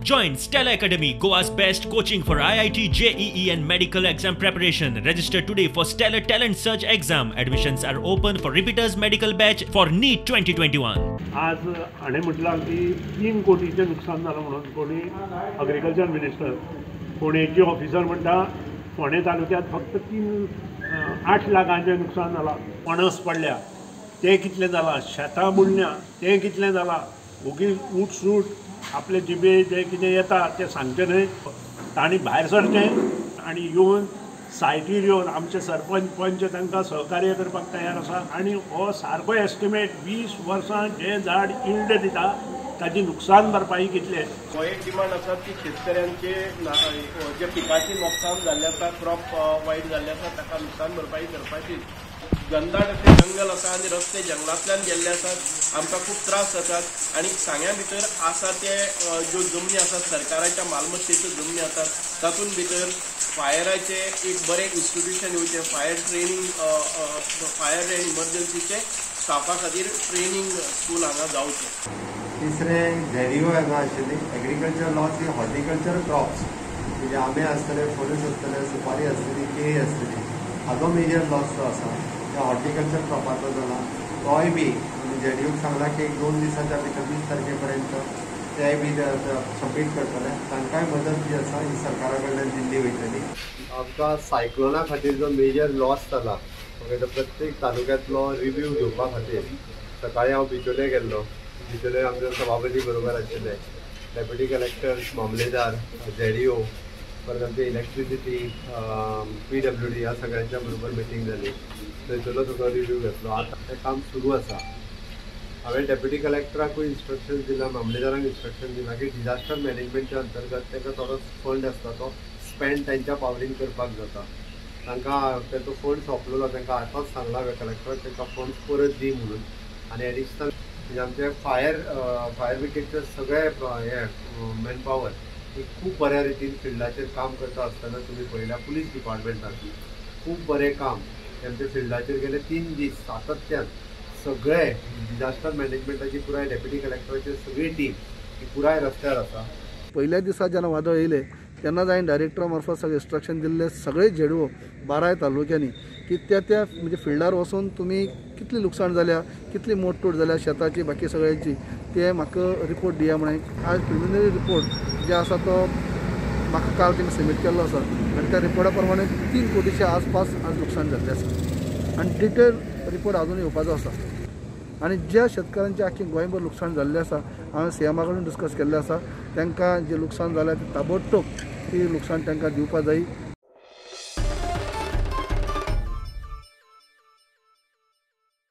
Join Stellar Academy, Goa's best coaching for IIT, JEE and medical exam preparation. Register today for Stellar Talent Search exam. Admissions are open for repeaters medical batch for NEET 2021. आज हाणें म्हटलां की 3 कोटीचें नुकसान जालां म्हणून कोणी agriculture minister, फोंडेचे officer म्हणटा फोंडें तालुक्यांत फक्त 3-8 लाखांचें नुकसान जालां. पणस पडल्या तें कितलें जालां, शेतां बुडल्या तें कितलें जालां. ओगी उठसूट आपले जिबे जें कितें येता तें सांगचें न्हय. तांणी भायर सरचें आनी येवन सायटीर येवन आमचे सरपंच पंच तांकां सहकार्य करपाक तयार आसा. आनी हो सारको एस्टिमेट 20 वर्सां जें झाड इल्ड दिता ताजी नुकसान भरपाई कितले. हो एक डिमांड आसा की शेतकऱ्यांचे जे पिकाची नुकसान जाल्लें आसा, क्रॉप वायट जाल्लें आसा, ताका नुकसान भरपाई करपाची. गंदाट अशें जंगल आसा आनी रस्ते जंगलांतल्यान गेल्ले आसात, आमकां खूब त्रास जातात. आनी सांग्या भितर आसा ते ज्यो जमनी आसात सरकाराच्या मालमत्तेच्यो जमनी आसात, तातूंत भितर फायराचें एक बरें इन्स्टिट्यूशन येवचें, फायर ट्रेनींग, फायर एंड इमर्जन्सीचे स्टाफा खातीर ट्रेनींग स्कूल हांगा जावचें. तिसरें झेडिओ हांगा आशिल्ली एग्रीकल्चर लॉस ही हॉर्टिकल्चर क्रॉप्स म्हणजे आंबे आसतले, फणस आसतले, सुपारी आसतली, केळी आसतली, हाजो मेजर लॉस जो आसा त्या हॉर्टिकल्चर क्रॉपाचो जाला. तोय बी आमी झेडिओक सांगला की 1-2 दिसाच्या भितर 20 तारखे पर्यंत तेय बी सबमीट करतले. तांकांय मदत जी आसा ही सरकारा कडल्यान दिल्ली वयतली. आमकां सायक्लोना खातीर जो मेजर लॉस जाला तो प्रत्येक तालुक्यांतलो रिव्यू घेवपा खातीर सकाळीं हांव बिचोले गेल्लो. बिचोले आमचे सभापती बरोबर आशिल्ले, डेप्युटी कलेक्टर, मामलेदार, झेडिओ, परत आमचे इलेक्ट्रिसिटी, PWD ह्या सगळ्यांच्या बरोबर मिटींग जाली. थंयसरलो सगळो रिव्यू घेतलो. आतां तें काम सुरू आसा. हांवें डेप्युटी कलेक्टराकूय इन्स्ट्रक्शन दिलां, मामलेदारांक इन्स्ट्रक्शन दिलां की डिजास्टर मॅनेजमेंटच्या अंतर्गत तांकां थोडो फंड आसता तो स्पेंड तांच्या पावरीन करपाक जाता. तांकां ताचो फंड सोंपलेलो, तांकां आतांच सांगलां हांवें कलेक्टराक तांकां फंड परत दी म्हणून. आनी एडिशनल म्हणजे आमचे फायर ब्रिगेडचे सगळे हे मॅनपावर ही खूब बऱ्या रितीन फिल्डाचेर काम करता आसतना तुमी पळयल्या. पुलीस डिपार्टमेंटान खूब बरें काम आमच्या फिल्डाचेर गेले 3 दीस सातत्यान सगळे डिजास्टर मॅनेजमेंटाची पुराय डेप्युटी कलेक्टराची सगळी टीम ही पुराय रस्त्यार आसा. पयल्या दिसा जेन्ना वादळ येयलें तेन्नाच हांवें डायरेक्टरा मार्फत सगळें इन्स्ट्रक्शन दिल्लें सगळे झेडवो 12 तालुक्यांनी की त्या त्या म्हणजे फिल्डार वचून तुमी कितली लुकसाण जाल्या, कितली मोडतोड जाल्या शेताची, बाकी सगळ्यांची, ते म्हाका रिपोर्ट दिया म्हणून. आज प्रिलिमिनरी रिपोर्ट जे आसा तो म्हाका काल तेणी सबमीट केल्लो आसा आनी त्या रिपोर्टा प्रमाणे 3 कोटीच्या आसपास आज लुकसाण जाल्लें आसा आनी डिटेल रिपोर्ट अजून येवपाचो आसा. आनी ज्या शेतकारांचें आख्खें गोंयभर लुकसाण जाल्लें आसा हांवें सीएमा कडेन डिस्कस केल्लें आसा, तांकां जें लुकसाण जालें तें ताबडतोब ती लुकसाण तांकां दिवपा जाय.